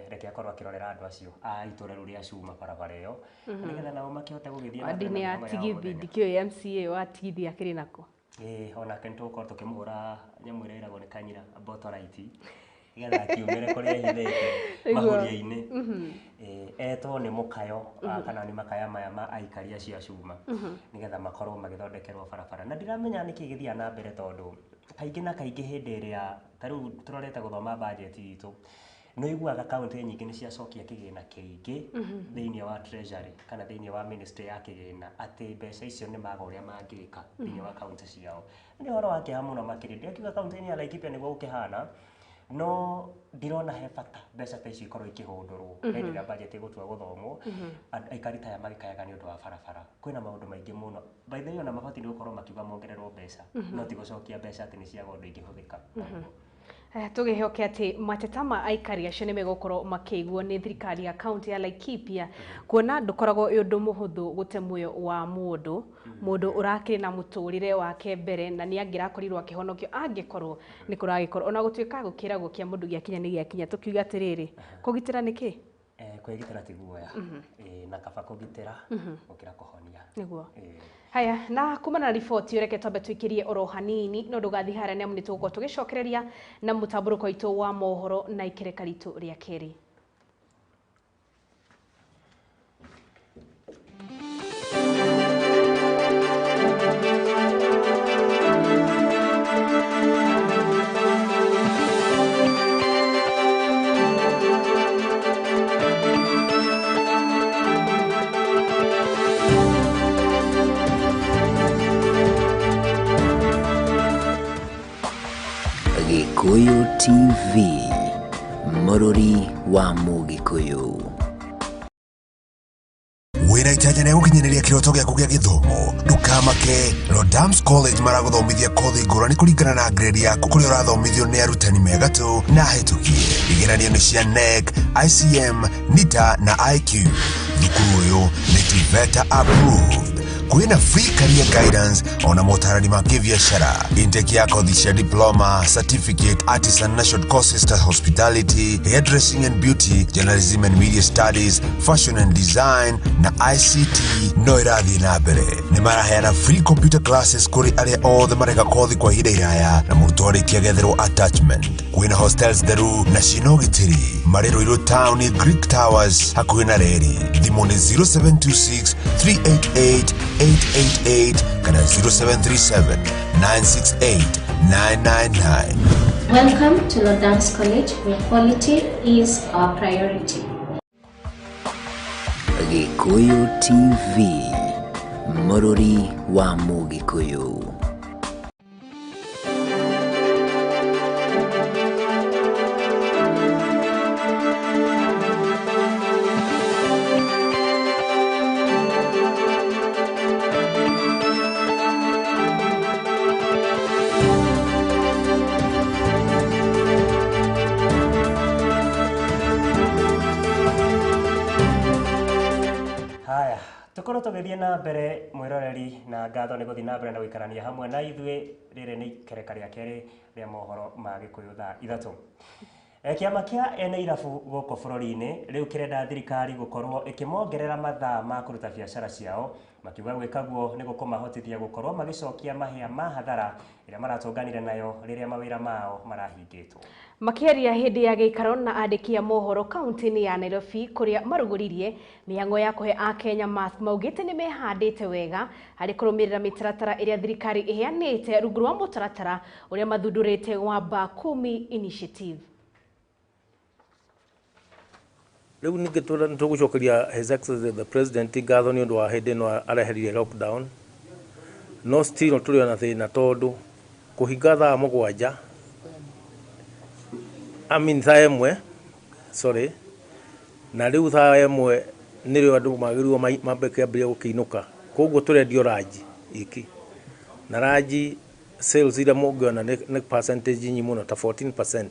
reke akorwo akĩrorera andũ acio a itũra rĩu rĩa Cuma barabara ĩyo, nĩgetha nao makĩhote gũgĩthiĩ na mbere Wandi-inĩ na ya mĩhang'o ya o Tigithi, mũthenya. ndikĩũĩ MCA wa Tigithi akĩrĩ nako. Ĩĩ, onake nĩtũgũkorwo tũkĩmũhũra nyamũ ĩrĩa ĩragwo nĩ kanyira botoraiti, nĩgetha akiumĩre kũrĩa ehithĩte mahuria-inĩ. Etwo nĩ mũkayo, kana nĩ makaya maya ma aikari acio a Cuma, nĩgetha makorwo magĩthondekerwo barabara. Na ndiramenya nĩkĩ gĩthiaga na mbere, tondũ kaingĩ na kaingĩ hĩndĩ ĩrĩa ta rĩu tũrorete gũthoma bajeti itũ, nĩ ũiguaga kaũntĩ nyingĩ nĩ ciacokia kĩgĩna kĩingĩ thĩinĩ wa treasury kana thĩinĩ wa ministry ya kĩgĩna, atĩ mbeca icio nĩ maga ũrĩa mangĩka thĩinĩ wa kaũntĩ ciao. Nĩ ũhoro wa kĩeha mũno makĩria. Ndirakiuga kaũntĩ-inĩ ya Laikipia nĩguo gũkĩhana, no ndirona he bata mbeca ta icio ikorwo ikĩhũndũrwo hĩndĩ ĩrĩa budget ĩgũtua gũthomwo, aikari ta aya magĩkayaga nĩ ũndũ wa barabara. Kwĩna maũndũ maingĩ mũno, by the way, ona mabatiĩ nĩ gũkorwo makiuga mongererwo mbeca, no ti gũcokia mbeca atĩ nĩ ciaga ũndũ ingĩhũthĩka. Tũgĩhoke atĩ mateta ma aikari acio nĩ megũkorwo makĩiguo nĩ thirikari ya kaunti ya Laikipia, kuona ndũkoragwo wĩ ũndũ mũhũthũ gũte muoyo wa mũndũ, mũndũ ũrakĩrĩ na mũtũrĩre wake mbere, na nĩ angĩrakorirwo akĩhonokio angĩkorwo nĩ kũragĩkorwo, ona gũtuĩka gũkĩragwo kĩa mũndũ gĩakinya nĩ gĩakinya. Tũkiuga atĩrĩrĩ, kũgitĩra nĩ kĩ? Kwĩgitĩra ti guoya. Na kaba kũgitĩra gũkĩra kũhonia. Nĩguo. Haya, na kumana na riboti ĩyo, reke twambe tũikĩrie oro hanini, no ndũgathiĩ harĩa nĩ amu nĩ tũgũkorwo tũgĩcokereria na mũtambũrũko witũ wa mohoro na ikereka ritũ rĩa kerĩ. Gikuyu TV, mũrũri wa Mũgĩkũyũ. Wĩna itanya rĩa gũkinyanĩria kĩroto gĩaku gĩa gĩthomo, ndũkamake. Rodams College maragũthomithia kothi ngũrani kũringana na grade yaku, kũrĩa ũrathomithio nĩ arutani megatũ na ahĩtũkie igeranio nĩ cia NEC, ICM, NITA na IQ. Thukuru ũyũ nĩ TVETA approved. Kwĩna free career guidance ona motarani ma kĩbiacara. Intake ya kothi cia diploma, certificate, artisan na short courses ta hospitality, hairdressing and beauty, journalism and media studies, fashion and design na ICT no ĩrathiĩ na mbere. Nĩ maraheana free computer classes kũrĩ arĩa othe mareka kothi kwa ihinda iraya, na mũrutwo arĩkia getherwo attachment. Kwĩna hostels theru na ciĩna ũgitĩri. Marĩ Ruiru Town, Greek Towers, hakuhĩ na reri. Thimũ nĩ 0726 388 888 kana 0737 968 999. Welcome to Lordams College, where quality is our priority. Gikuyu TV, mũrũri wa Mũgĩkũyũ. Haya, tukorwo tũgĩthiĩ na mbere, mwĩroreri, na ngatho nĩ gũthiĩ na mbere na gũikarania hamwe na ithuĩ. Rĩrĩ nĩ ikereka rĩa kerĩ rĩa mohoro ma Gĩkũyũ thaa 3. Kĩama kĩa ene irabu gũkũ bũrũri-inĩ rĩu kĩrenda thirikari gũkorwo ĩkĩmongerera mathaa ma kũruta biacara ciao, makiuga gwĩka guo nĩ gũkũmahotithia gũkorwo magĩcokia mahĩa ma hathara ĩrĩa maratũnganire nayo rĩrĩa mawĩra mao marahingĩtwo. Makĩaria hĩndĩ ya gĩikaro na andĩki a mohoro kaunti-inĩ ya Nairobi, kũrĩa marugũririe mĩhang'o ya kũhe akenya mask, maugĩte nĩ mehandĩte wega harĩ kũrũmĩrĩra mĩtaratara ĩrĩa thirikari ĩheanĩte rungu rwa mũtaratara ũrĩa mathundũrĩte wa Bakumi Initiative. Rĩu ningĩ nĩ tũgũcokeria His Excellency the President ngatho nĩ ũndũ wa hĩndĩ ĩno areheririe lockdown, no still tũrĩ ona thĩna tondũ kũhinga thaa 7, I mean thaa 1, sorry, na rĩu thaa 1 nĩrĩo andũ magĩrĩirwo mambe kĩambĩrĩria gũkĩinũka, koguo tũrendio ranji iki na ranji Sales iria mũngĩona nĩ percentage nyinyi mũno ta 14%.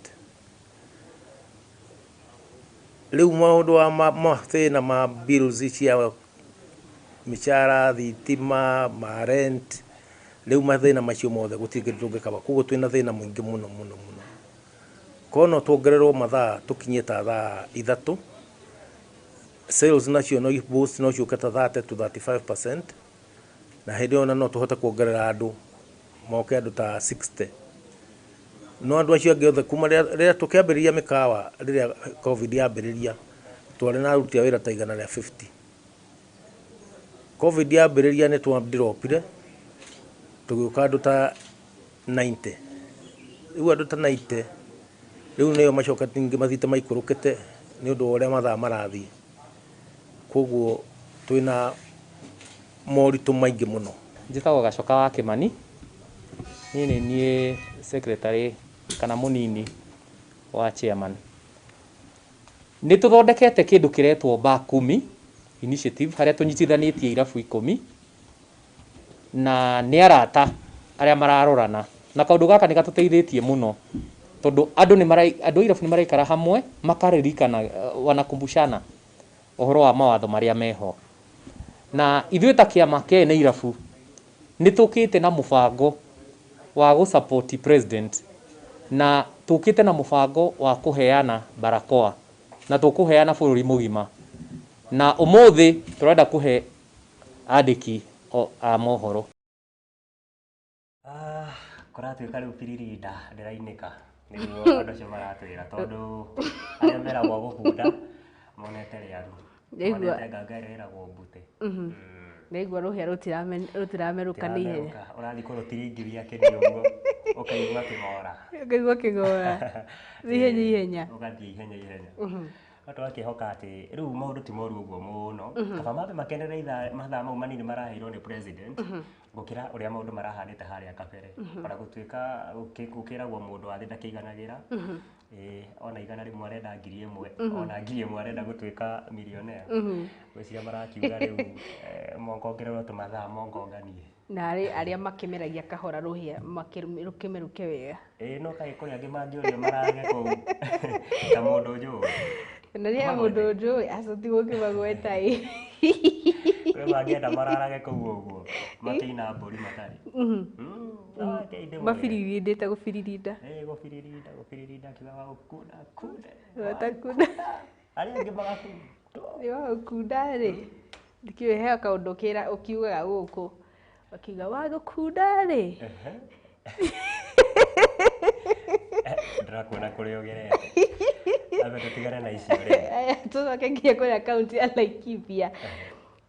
Rĩu maũndũ wa mathĩna ma bills cia mĩcara, thitima, ma rent, rĩu mathĩna macio mothe gũtirĩ kĩndũ tũngĩkaba. Koguo twĩna thĩna mũingĩ mũno mũno mũno. Korwo no tuongererwo mathaa tũkinyie ta thaa 3, sales nacio no boost, no ciũke ta 30 to 35%, na hĩndĩ ĩyo no tũhote kuongerera andũ moke andũ ta 60. No andũ acio angĩ othe kuma rĩrĩa tũkĩambĩrĩria mĩkawa, rĩrĩa COVID yambĩrĩria, twarĩ na aruti a wĩra ta 150. COVID yambĩrĩria nĩ twa-dropire tũgĩũka andũ ta 90. Rĩu andũ ta 90 rĩu nĩo macokete ningĩ mathiĩte maikũrũkĩte nĩ ũndũ wa ũrĩa mathaa marathiĩ. Koguo twĩna moritũ maingĩ mũno. Njĩtagwo Gacoka wa Kĩmani, niĩ nĩ niĩ secretary kana mũnini wa chairman. Nĩ tũthondekete kĩndũ kĩretwo Bar Kumi initiative, harĩa tũnyitithanĩtie irabu 10 na nĩ arata arĩa mararorana, na kaũndũ gaka nĩ gatũteithĩtie mũno tondũ andũ nĩ andũ a irabu nĩ maraikara hamwe makaririkana, wanakumbushana ũhoro wa mawatho marĩa meho. Na ithuĩ ta kĩama kĩa ene irabu nĩ tũkĩte na mũbango wa gũ-support president, na tũkĩte na mũbango wa kũheana barakoa, na tũkũheana bũrũri mũgima. Na ũmũthĩ tũrenda kũhe andĩki a mohoro. Kũratuĩka rĩu biririnda ndĩrainĩka nĩguo andũ acio maratwĩra, tondũ arĩa meragwo gũkunda monete rĩaru, monete nganga ĩrĩa ĩragwo mbute. Ndaigua rũhĩa rũtiramerũka nĩ ihenya. Ũrathiĩ kũrũtiringithia kĩni ũguo ũkaigua kĩng'ora. Ũkaigua kĩng'ora ihenya ihenya. Ũgathiĩ ihenya ihenya. No tũgakĩhoka atĩ rĩu maũndũ ti moru ũguo mũno. Kaba mambe makenere mathaa mau manini maraheirwo nĩ president gũkĩra ũrĩa maũndũ marahanĩte harĩa kabere. Ona gũtuĩka gũkĩragwo mũndũ wa thĩ ndakĩiganagĩra. Ona 100 arenda 1000, ona 1000 arenda gũtuĩka millionaire. Gwĩciria marakiuga rĩu mongongererwo tũmathaa mongonganie. Na arĩa makĩmeragia kahora rũhĩa rũkĩmerũke wega. No kaĩ kũrĩ angĩ mangĩũrio marage kũu ta mũndũ njũĩ. Na rĩa mũndũ njũĩ acio ti gũkĩmagweta ĩ. Kũrĩ mangĩenda mararage kũu ũguo makĩina mbũri matarĩ. Mabiririndĩte gũbiririnda. Gũbiririnda gũbiririnda kiuga wa gũkunda kunda. Watakunda. Arĩa angĩ magakunda. Nĩ wagũkunda rĩ. Ndikĩũĩ he kaũndũ ũkiugaga gũkũ. Wakiuga wagũkunda rĩ. Ndĩrakuona kũrĩa ũgerete. Ambe tũtigane na icio rĩ. Aya tũcoke nginya kũrĩa kaunti ya Laikipia.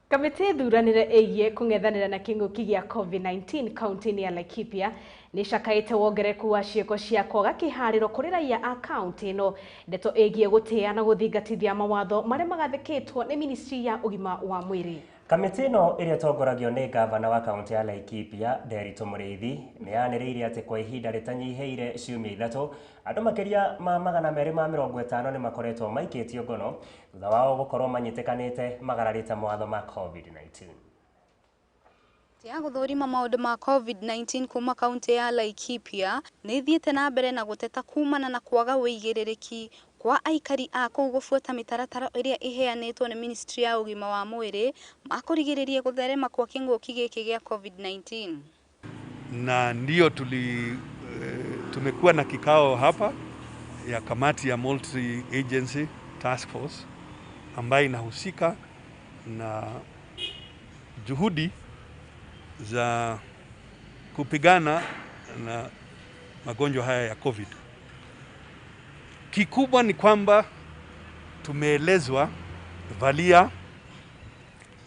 Kamĩtĩ thuranĩre ĩgiĩ kũng'ethanĩra na kĩng'ũki gĩa COVID-19 kaunti-inĩ ya Laikipia nĩ ĩcakaĩte wongerereku wa ciĩko cia kwaga kĩharĩro kũrĩ raia a kaunti ĩno. Ndeto ĩgiĩ gũtĩĩa na gũthingatithia mawatho marĩa magathĩkĩtwo nĩ ministry ya ũgima wa mwĩrĩ. Kamĩtĩ ĩno ĩrĩa ĩtongoragio nĩ gavana wa kaunti ya Laikipia Nderitu Mũrĩithi nĩ yanĩrĩire atĩ kwa ihinda rĩtanyihĩire ciumia 3 andũ makĩria ma 250 nĩ makoretwo maikĩtio ngono thutha wao gũkorwo manyitĩkanĩte magararĩte mawatho ma COVID-19. Ya gũthũrima maũndũ ma COVID-19 kuma kaunti ya Laikipia nĩ ĩthiĩte na mbere na gũteta kumana na kwaga ũigĩrĩrĩki kwa aikari a kũu gũbuata mĩtaratara ĩrĩa ĩheanĩtwo nĩ ministry ya ũgima wa mwĩrĩ makũrigĩrĩria gũtherema kwa kĩng'ũki gĩkĩ gĩa COVID-19. Na ndio tumekuwa na kikao hapa ya kamati ya multi agency task force ambayo inahusika na juhudi za kupigana na magonjwa haya ya COVID. Kikubwa ni kwamba tumeelezwa valia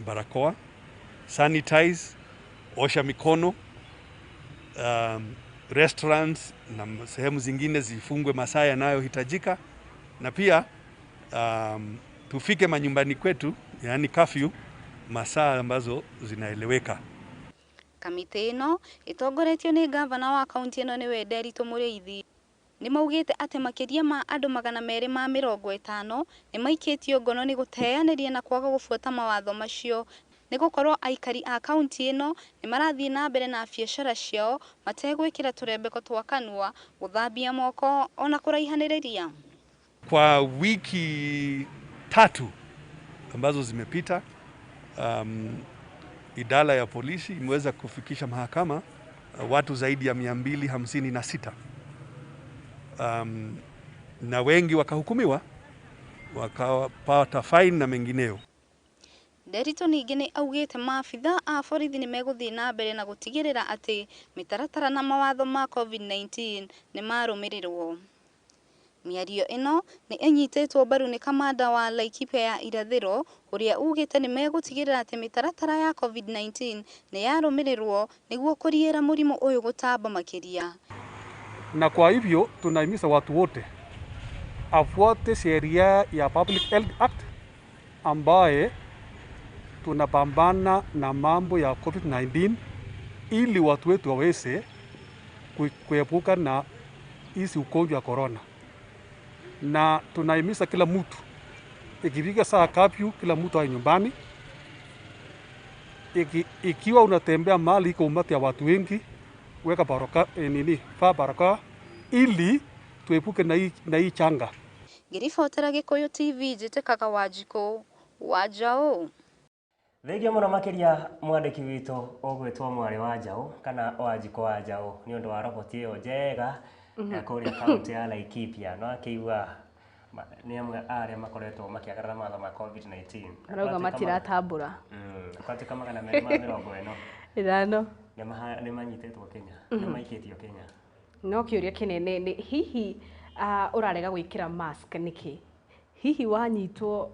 barakoa, sanitize, osha mikono, restaurants na sehemu zingine zifungwe masaa yanayohitajika, na pia tufike manyumbani kwetu, yani curfew, masaa ambazo zinaeleweka. Kamĩtĩ ĩno ĩtongoretio nĩ gavana wa kaunti ĩno nĩwe Nderitu Mũrĩithi nĩ maugĩte atĩ makĩria ma andũ 250 nĩ maikĩtio ngono nĩ gũteanĩria na kwaga gũbuata mawatho macio nĩ gũkorwo aikari a kaunti ĩno nĩ marathiĩ na mbere na biacara ciao mategwĩkĩra tũrembeko twa kanua, gũthambia moko ona kũraihanĩrĩria. Kwa wiki 3 ambazo zimepita, idara ya polisi imeweza kufikisha mahakama watu zaidi ya 256, na wengi wakahukumiwa, wakapata fine na mengineo. Nderitu ningĩ nĩ augĩte maabitha a borithi nĩ megũthiĩ na mbere na gũtigĩrĩra atĩ mĩtaratara na mawatho ma COVID-19 nĩ marũmĩrĩrwo. Mĩario ĩno nĩ ĩnyitĩtwo mbaru nĩ kamanda wa Laikipia ya irathĩro ũrĩa ugĩte nĩ megũtigĩrĩra atĩ mĩtaratara ya COVID-19 nĩ yarũmĩrĩrwo nĩguo kũriĩra mũrimũ ũyũ gũtamba makĩria. Na kwa hivyo tunahimiza watu wote afuate sheria ya Public Health Act ambaye tunapambana na mambo ya COVID-19 ili watu wetu waweze kuepuka na hizi ugonjwa wa corona. Na tunahimiza kila mtu, ikifika saa curfew kila mtu awe nyumbani. Ikiwa unatembea mahali iko umati ya watu wengi, weka barakoa, vaa barakoa ili tuepuke na hii changa. Ngĩribotera Gĩkũyũ TV njĩtĩkaga Wanjikũ wa Njaũ. Thengia mũno makĩria mwandĩki witũ ũgwĩtwo Mwarĩ wa Njaũ kana Wanjikũ wa Njaũ nĩ ũndũ wa roboti ĩyo njega ya kũrĩa kaunti ya Laikipia. No akĩigua nĩ amwe a arĩa makoretwo makĩagarara mawatho ma COVID-19. Arauga matiratambũra. Kwatuĩka 245 ithano nĩ manyitĩtwo Kenya, nĩ maikĩtio Kenya. No kĩũria kĩnene nĩ hihi ũrarega gwĩkĩra mask nĩkĩ? Hihi wanyitwo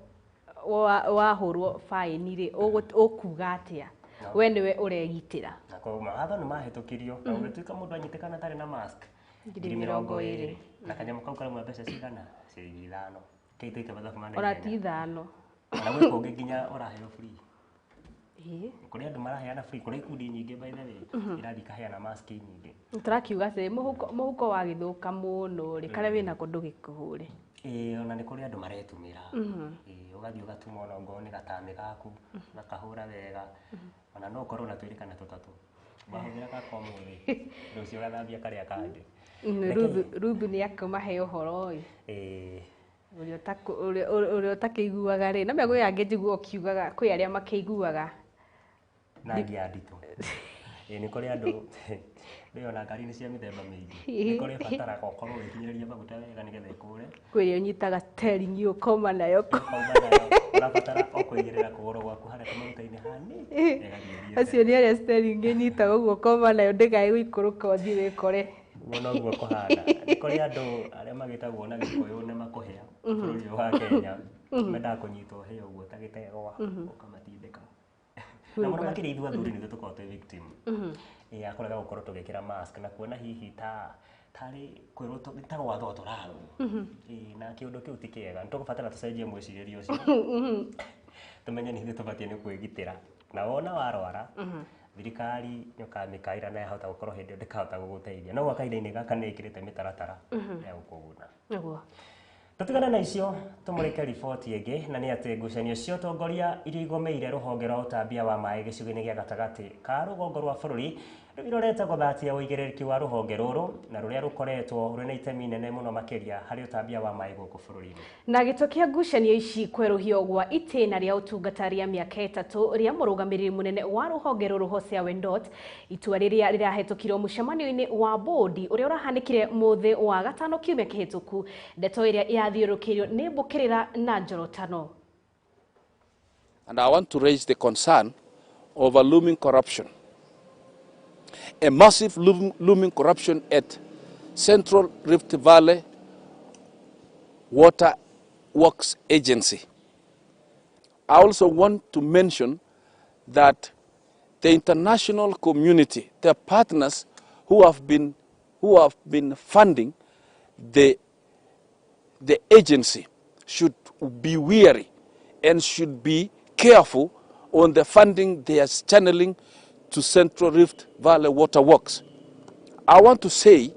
wahũrwo faini rĩ, ũkuga atĩa? We nĩwe ũregitĩra. Na koguo mawatho nĩ mahĩtũkirio na ũgĩtuĩka mũndũ anyitĩkana atarĩ na mask 20,000 na kanyamũ kau karauma mbeca cigana? Ciringi 5. Kĩitĩte mathabu ma Ona ti 5. Ona gwĩ kũngĩ nginya ũraheo free. Kũrĩ andũ maraheana free, kũrĩ ikundi nyingĩ by the way irathiĩ ikaheana mask nyingĩ. Tũrakiuga atĩ mũhuko wagĩthũka mũno rĩ, karĩa wĩnako ndũgĩkũhũre. Ĩĩ, ona nĩ kũrĩ andũ maretumĩra. Ĩĩ, ũgathiĩ ũgatuma ona ongorwo nĩ gatamĩ gaku, ũgakahũra wega. Ona no ũkorwo na twĩrĩ kana tũtatũ. Wahũthĩra gaka ũmũthĩ, rũciũ ũgathambia karĩa kangĩ. Ruthu nĩ akũmahe ũhoro ĩ. Ĩĩ. Ũrĩa ũtakĩiguaga rĩ, no mĩago yangĩ njiguaga ũkiugaga kwĩ arĩa makĩiguaga. Na ngia nditũ. Ĩĩ, nĩ kũrĩ andũ rĩu ona ngari nĩ cia mĩthemba mĩingĩ. Nĩ kũrĩ ĩbataraga ũkorwo ũgĩkinyĩrĩria maguta wega nĩgetha ĩkũre. Kwĩ ĩrĩa ũnyitaga steering ũkoma nayo. Ũrabatara o kũigĩrĩra kũgũrũ gwaku harĩa maguta-inĩ hanini. Acio nĩ arĩa steering ĩnyitaga ũguo ũkoma nayo ndĩkae gũikũrũka ũthiĩ wĩkore. Ũguo noguo kũhana. Nĩ kũrĩ andũ arĩa magĩtagwo na Gĩkũyũ nĩ makũhĩa bũrũri ũyũ wa Kenya. Mendaga kũnyitwo hĩa ũguo ta gĩtegwa ũkamatindĩka. Na mũno makĩria ithuĩ athuri nĩthuĩ tũkoragwo twĩ victim. Ya kũrega gũkorwo tũgĩkĩra mask na kuona hihi ta tarĩ kwĩrwo ta gwathwo tũrathwo. Na kĩũndũ kĩu ti kĩega. Nĩ tũgũbatara tũcenjie mwĩcirĩrie ũcio. Tũmenye nĩ ithuĩ tũbatiĩ nĩ kwĩgitĩra. Na wona warwara, thirikari nĩ ũkamĩkaĩra na yahota gũkorwo hĩndĩ ĩyo ndĩkahota gũgũteithia. No gwa kahinda-inĩ gaka nĩ ĩkĩrĩte mĩtaratara ya gũkũguna. Nĩguo. Tũtigane na icio tũmũrĩke riboti ĩngĩ, na nĩ atĩ ngucanio cia ũtongoria iria igomeire rũhonge rwa ũtambia wa maĩ gĩcigo-inĩ gĩa gatagatĩ ka rũgongo rwa bũrũri rĩu irorete gũthatia ũigĩrĩrĩki wa rũhonge rũrũ na rũrĩa rũkoretwo rwĩna itemi inene mũno makĩria harĩ ũtambia wa maĩ gũkũ bũrũri-inĩ. Na gĩtũkia ngucanio ici kwerũhio gwa itĩna rĩa ũtungata rĩa mĩaka 3 rĩa mũrũgamĩrĩri mũnene wa rũhonge rũrũ Hosea Wendot, itua rĩrĩa rĩrahĩtũkirwo mũcemanio-inĩ wa bodi ũrĩa ũrahanĩkire mũthĩ wa gatano kiumia kĩhĩtũku, ndeto ĩrĩa yathiũrũrũkĩirio nĩ mbũkĩrĩra na njorotano. And I want to raise the concern over looming corruption. A massive looming corruption at Central Rift Valley Water Works Agency. I also want to mention that the international community, the partners who have been funding the agency should be wary and should be careful on the funding they are channeling to Central Rift Valley Water Works. I want to say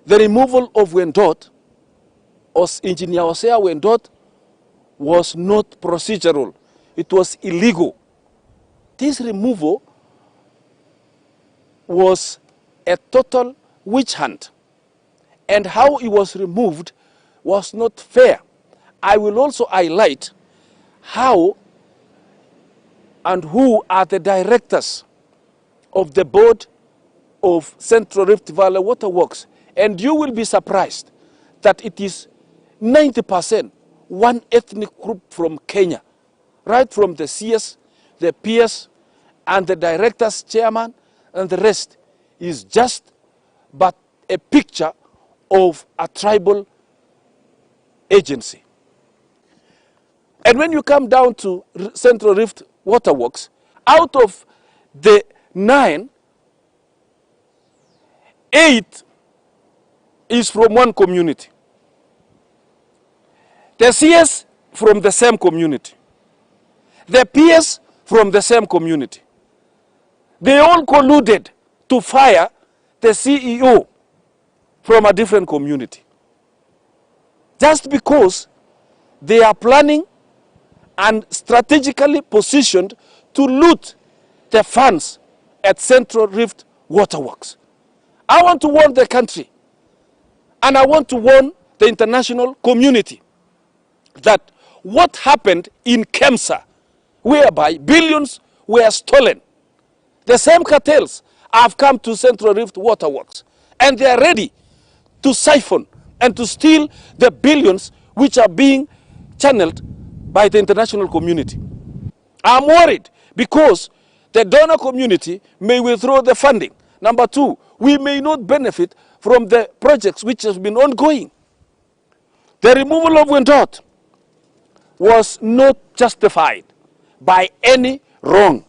the removal of Wendot, or Engineer Hosea Wendot, was not procedural It was illegal. This removal was a total witch hunt. And how he was removed was not fair. I will also highlight how and who are the directors of the board of Central Rift Valley Water Works. And you will be surprised that it is 90% one ethnic group from Kenya, right from the CS, the PS, and the directors, chairman, and the rest is just but a picture of a tribal agency. And when you come down to Central Rift Water Works, out of the 9, 8 is from one community. The CS from the same community. The PS from the same community. They all colluded to fire the CEO from a different community. Just because they are planning and strategically positioned to loot the funds at Central Rift Waterworks. I want to warn the country, and I want to warn the international community that what happened in KEMSA, whereby billions were stolen, the same cartels have come to Central Rift Waterworks, and they are ready to siphon and to steal the billions which are being channeled by the international community. I'm worried because the donor community may withdraw the funding. Number two, we may not benefit from the projects which have been ongoing. The removal of Wendot was not justified by any wrong.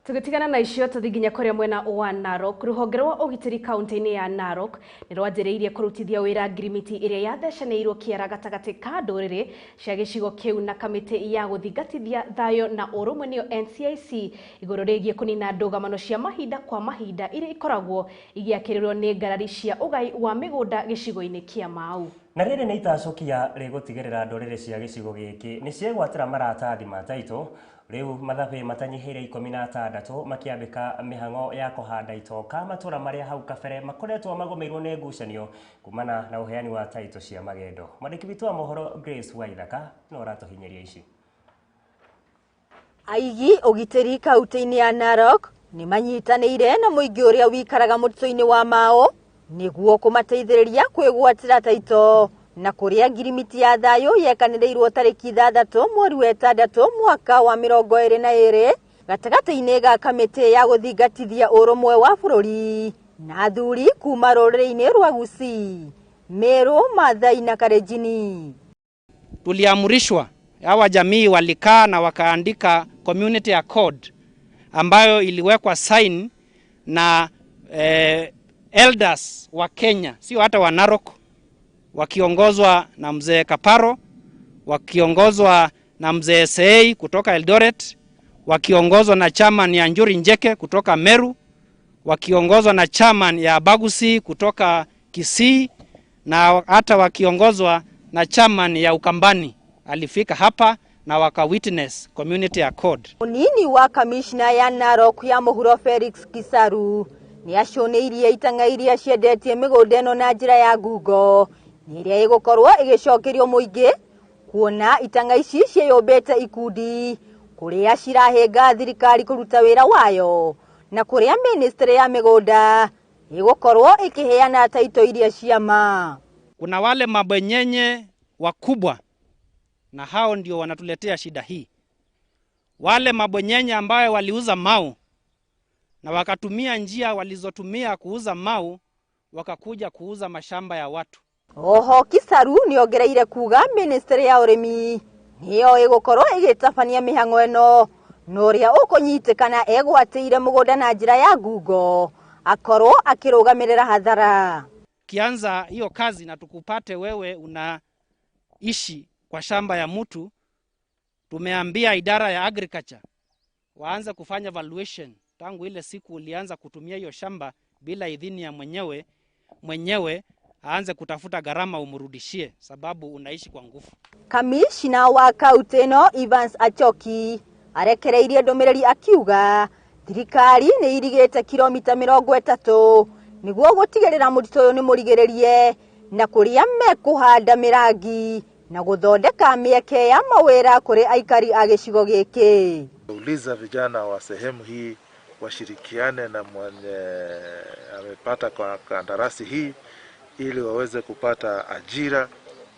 Tũgĩtigana na icio tũthiĩ nginya kũrĩa mwena wa Narok. Rũhonge rwa ũgitĩri kaunti-inĩ ya Narok nĩ rwanjĩrĩirie kũrutithia wĩra ngirimiti ĩrĩa yathecanĩirwo kĩara gatagatĩ ka ndũrĩrĩ cia gĩcigo kĩu na kamĩtĩ ya gũthingatithia thayũ na ũrũmwe nĩyo NCIC igũrũ rĩgiĩ kũnina ndũgamano cia mahinda kwa mahinda iria ikoragwo igĩakĩrĩrwo nĩ ngarari cia ũgai wa mĩgũnda gĩcigo-inĩ kĩa Mau. Na rĩrĩ nĩ itacũkia rĩgũtigĩrĩra ndũrĩrĩ cia gĩcigo gĩkĩ nĩ ciegwatĩra maratathi ma taitũ. Rĩu mathabi matanyihĩire 16 makĩambĩka mĩhang'o ya kũhanda itoka matũra marĩa hau kabere makoretwo magũmĩirwo nĩ ngucanio kumana na ũheani wa taitũ cia magendo. Mwandĩki witũ wa mohoro Grace Waithaka no ũratũhinyĩria ici. Aigi ũgitĩri kaunti-inĩ ya Narok nĩ manyitanĩire na mũingĩ ũrĩa wikaraga mũtitũ-inĩ wa Mao nĩguo kũmateithĩrĩria kwĩgwatĩra taitũ na kũrĩa ngirimiti ya thayũ yekanĩrĩirwo tarĩki 6 mweri wa 6 mwaka wa 2022 gatagatĩ-inĩ ga kamĩtĩ ya gũthingatithia ũrũmwe wa bũrũri na athuri kuma rũrĩrĩ-inĩ rwa Gusii, Meru, Maathai na Kalenjin. Tuliamrishwa, hawa jamii walikaa na wakaandika community accord ambayo iliwekwa sign na elders wa Kenya, sio hata wa Narok, wakiongozwa na mzee Kaparo, wakiongozwa na mzee Sei kutoka Eldoret, wakiongozwa na chairman ya Njuri Njeke kutoka Meru, wakiongozwa na chairman ya Bagusi kutoka Kisii, na hata wakiongozwa na chairman ya Ukambani alifika hapa na waka witness community accord. Munini wa kamishna ya Narok ya Muhuro Felix Kisaru ni aconeirie itang'a iria ciendetie mĩgũnda ĩno na njĩra ya ngungo nĩ ĩrĩa ĩgũkorwo ĩgĩcokerio mũingĩ kuona itang'a ici ciĩyũmbĩte ikundi kũrĩa cirahĩnga thirikari kũruta wĩra wayo na kũrĩa ministry ya mĩgũnda ĩgũkorwo ĩkĩheana taito iria cia ma. Kuna wale mabwenyenye wakubwa na hao ndio wanatuletea shida hii. Wale mabwenyenye ambayo waliuza mau na wakatumia njia walizotumia kuuza mau wakakuja kuuza mashamba ya watu. Oho Kisaru niongereire kuga ministry ya urimi niyo igukorwo igitabania mihango eno na uria ukunyitikana egwatire mugunda na njira ya ngungo akorwo akirugamirira hathara. Kianza hiyo kazi na tukupate wewe unaishi kwa shamba ya mtu, tumeambia idara ya agriculture waanze kufanya valuation tangu ile siku ulianza kutumia hiyo shamba bila idhini ya mwenyewe Aanze kutafuta gharama umrudishie, sababu unaishi kwa nguvu. Kamishna wa kaunti ĩno Evans Achoki arekereirie ndũmĩrĩri akiuga thirikari nĩ irigĩte kilomita 30 nĩguo gũtigĩrĩra mũtitũ ũyũ nĩ mũrigĩrĩrie na kũrĩa mekũhanda mĩrangi na gũthondeka mĩeke ya mawĩra kũrĩ aikari a gĩcigo gĩkĩ. Uliza vijana wa sehemu hii washirikiane na mwenye amepata kwa kandarasi hii ili waweze kupata ajira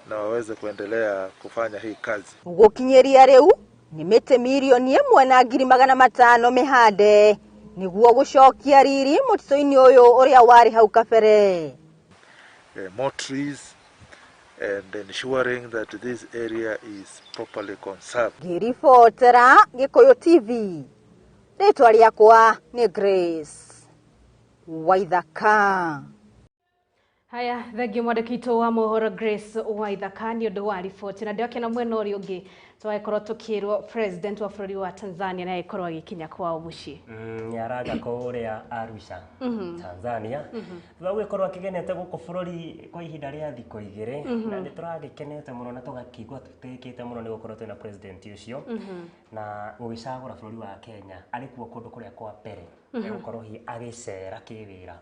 na waweze kuendelea kufanya hii kazi. Gũkinyĩria rĩu nĩ mĩtĩ 1,500,000 mĩhande nĩguo gũcokia riri mũtitũ-inĩ ũyũ ũrĩa warĩ hau kabere. More trees and ensuring that this area is properly conserved. Ngĩribotera Gĩkũyũ TV, rĩtwa rĩakwa nĩ Grace Waithaka. Haya, thengiũ mwandĩki witũ wa mohoro Grace Waithaka nĩ ũndũ wa riboti. Na ndĩokena mwena ũrĩa ũngĩ twagĩkorwo tũkĩrwo president wa bũrũri wa Tanzania nĩ agĩkorwo agĩkinya kwao mũciĩ. Nĩ aranga kũrĩa Arusha, Tanzania, thutha gũgĩkorwo akĩgenete gũkũ bũrũri kwa ihinda rĩa thikũ 2, na nĩ tũragĩkenete mũno na tũgakĩigua tũtĩkĩte mũno nĩ gũkorwo twĩna president ũcio, na gũgĩcagũra bũrũri wa Kenya arĩ kuo kũndũ kũrĩa kwa mbere egũkorwo hihi agĩcera kĩwĩra,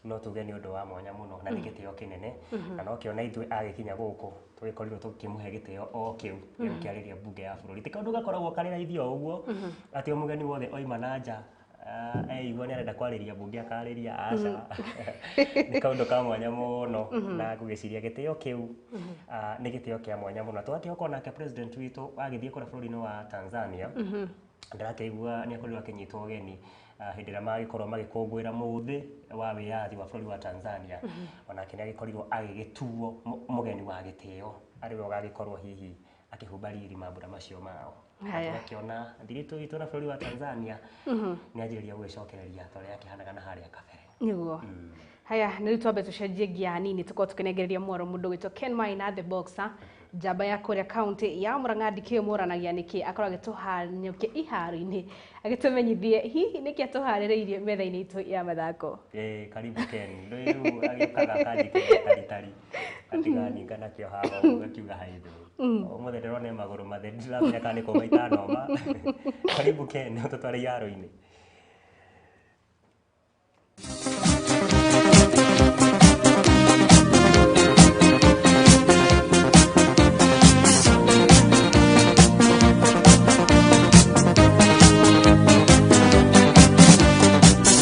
no tuge nĩ ũndũ wa mwanya mũno na nĩ gĩtĩo kĩnene, na no kĩona ithuĩ agĩkinya gũkũ tũgĩkorirwo tũkĩmũhe gĩtĩo o kĩu gĩkĩarĩria mbunge ya bũrũri. Ti kaũndũ gakoragwo karĩ raithi o ũguo atĩ o mũgeni wothe oima na nja eigua nĩ arenda kwarĩria mbunge akarĩria, aca. Nĩ kaũndũ ka mwanya mũno, na ngũgĩciria gĩtĩo kĩu nĩ gĩtĩo kĩa mwanya mũno. Tũgakĩhoka onake president witũ agĩthiĩ kũrĩa bũrũri-inĩ wa Tanzania, ndĩrakĩigua nĩ akorirwo akĩnyitwo ũgeni hĩndĩ ĩrĩa magĩkorwo magĩkũngũĩra mũthĩ wa wĩyathi wa bũrũri wa Tanzania, onake nĩ agĩkorirwo agĩgĩtuo mũgeni wa gĩtĩo arĩ we ũgagĩkorwo hihi akĩhumba riri mambura macio mao. Tũgakĩona thiritũ itũ na bũrũri wa Tanzania nĩ anjĩrĩria gũgĩcokereria ta ũrĩa yakĩhanaga na harĩa kabere. Nĩguo. Haya, nĩ rĩu twambe tũcenjie ngia hanini tũkorwo tũkĩnengereria mwaro mũndũ ũgwĩtwo Ken Maina the Boxer, njamba ya kũrĩa kaunti ya Murang'a ndikĩũĩ mũranagia nĩkĩ akorwo agĩtũhanyũkia iharo-inĩ agĩtũmenyithie hihi nĩkĩ atũharĩrĩirie metha-inĩ itũ ya mathako. Karibu Ken. Rĩu agĩũkaga akanjĩkĩra taritari atiganinga nakĩo haha ũguo akiuga haithũ. Ũmũthĩ ndĩrona e magũrũ matheri, ndiramenya kana nĩ kũma itanoma. Karibu Ken, ũtũtware iharo-inĩ.